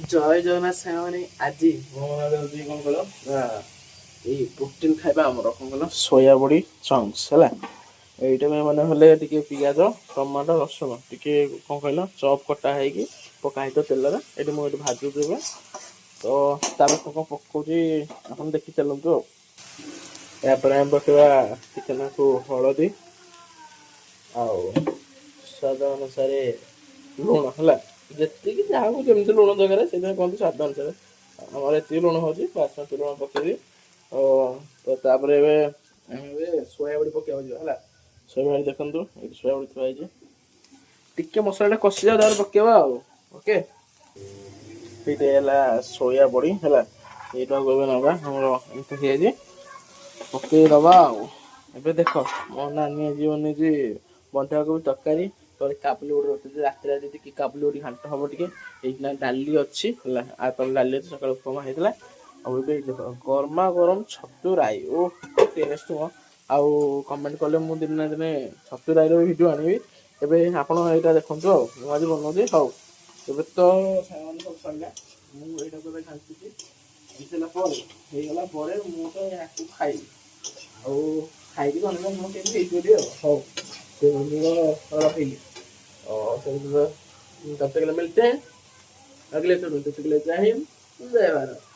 ଜୟ ଜଗନ୍ନାଥ ସାଙ୍ଗମାନେ। ଆଜି ମୁଁ ଯାଉଛି, କ'ଣ କହିଲ ନା, ଏଇ ପ୍ରୋଟିନ୍ ଖାଇବା ଆମର, କ'ଣ କହିଲ, ସୋୟା ବଡ଼ି ଚଙ୍କ୍ସ ହେଲା। ଏଇଟା ପାଇଁ ମାନେ ହେଲେ ଟିକେ ପିଆଜ, ଟମାଟୋ, ରସୁଣ ଟିକେ, କ'ଣ କହିଲ, ଚପ୍ କଟା ହେଇକି ପକା ହେଇଥିବ ତେଲରେ। ଏଇଠି ମୁଁ ଏଇଠି ଭାଜୁଛି ଏବେ। ତ ତାପରେ କ'ଣ କ'ଣ ପକଉଛି, ଆପଣ ଦେଖି ଚାଲନ୍ତୁ। ଆଉ ଏହାପରେ ଆମେ ପକେଇବା ଟିକେ ନାକୁ ହଳଦୀ ଆଉ ସ୍ୱାଦ ଅନୁସାରେ ଲୁଣ ହେଲା। ଯେତିକି ଯାହାକୁ ଯେମିତି ଲୁଣ ଦରକାର, ସେଇଥିପାଇଁ କୁହନ୍ତି ସ୍ୱାଦ ଅନୁସାରେ। ଆମର ଏତିକି ଲୁଣ ହେଉଛି, ବାସମତୀ ଲୁଣ ପକେଇବି। ତ ତାପରେ ଏବେ ଆମେ ଏବେ ସୋୟାବଡ଼ି ପକେଇବାକୁ ଯିବା ହେଲା। ସୋୟାବଡ଼ି ଦେଖନ୍ତୁ, ଏଇଠି ସୋୟାବଡ଼ି ଥୁଆ ହେଇଛି। ଟିକେ ମସଲାଟା କଷିଯାଉ, ତାପରେ ପକେଇବା ଆଉ। ଓକେ, ଏଇଟା ହେଲା ସୋୟା ବଡ଼ି ହେଲା। ଏଇଟାକୁ ଏବେ ନେବା, ଆମର ଏମିତି ହେଇଯାଇଛି, ପକେଇ ଦବା। ଆଉ ଏବେ ଦେଖ, ମୋ ନାନୀ ଆଜି ବନେଇଛି ବନ୍ଧାକୋବି ତରକାରୀ, ତଳେ କାବୁଲି ବୋଟ ରଖିଛି। ରାତିରେ ଆଜି ଟିକେ କାବୁଲି ବୋଟ ଘାଣ୍ଟ ହବ ଟିକେ। ଏଇକିନା ଡାଲି ଅଛି ହେଲା, ଆଉ ତଳେ ଡାଲି ଅଛି, ସକାଳୁ ଉପମା ହେଇଥିଲା। ଆଉ ଏବେ ଦେଖ, ଗରମା ଗରମ ଛତୁ ରାଇ। ଓ ଟେଷ୍ଟ ମ! ଆଉ କମେଣ୍ଟ କଲେ ମୁଁ ଦିନେ ନା ଦିନେ ଛତୁ ରାଇର ଭିଡ଼ିଓ ଆଣିବି। ଏବେ ଆପଣ ଏଇଟା ଦେଖନ୍ତୁ ଆଉ ମୁଁ ଆଜି ବନଉଛି। ହଉ, ଏବେ ତ ସାଙ୍ଗମାନେ ସବୁ ସରିଲା। ମୁଁ ଏଇଟାକୁ ଏବେ ଘାଣ୍ଟୁଛି। ହେଇସାରିଲା ପରେ, ହେଇଗଲା ପରେ ମୁଁ ତ ୟାକୁ ଖାଇବି ଆଉ ଖାଇକି ଜଣେଇବି ମୁଁ କେମିତି ହେଇଛି ବୋଲି। ଆଉ ହଉ, ସେ ରହିଲି। और तब तक के लिए मिलते हैं अगले एपिसोड में। तब तक के लिए जय हिंद, जय भारत।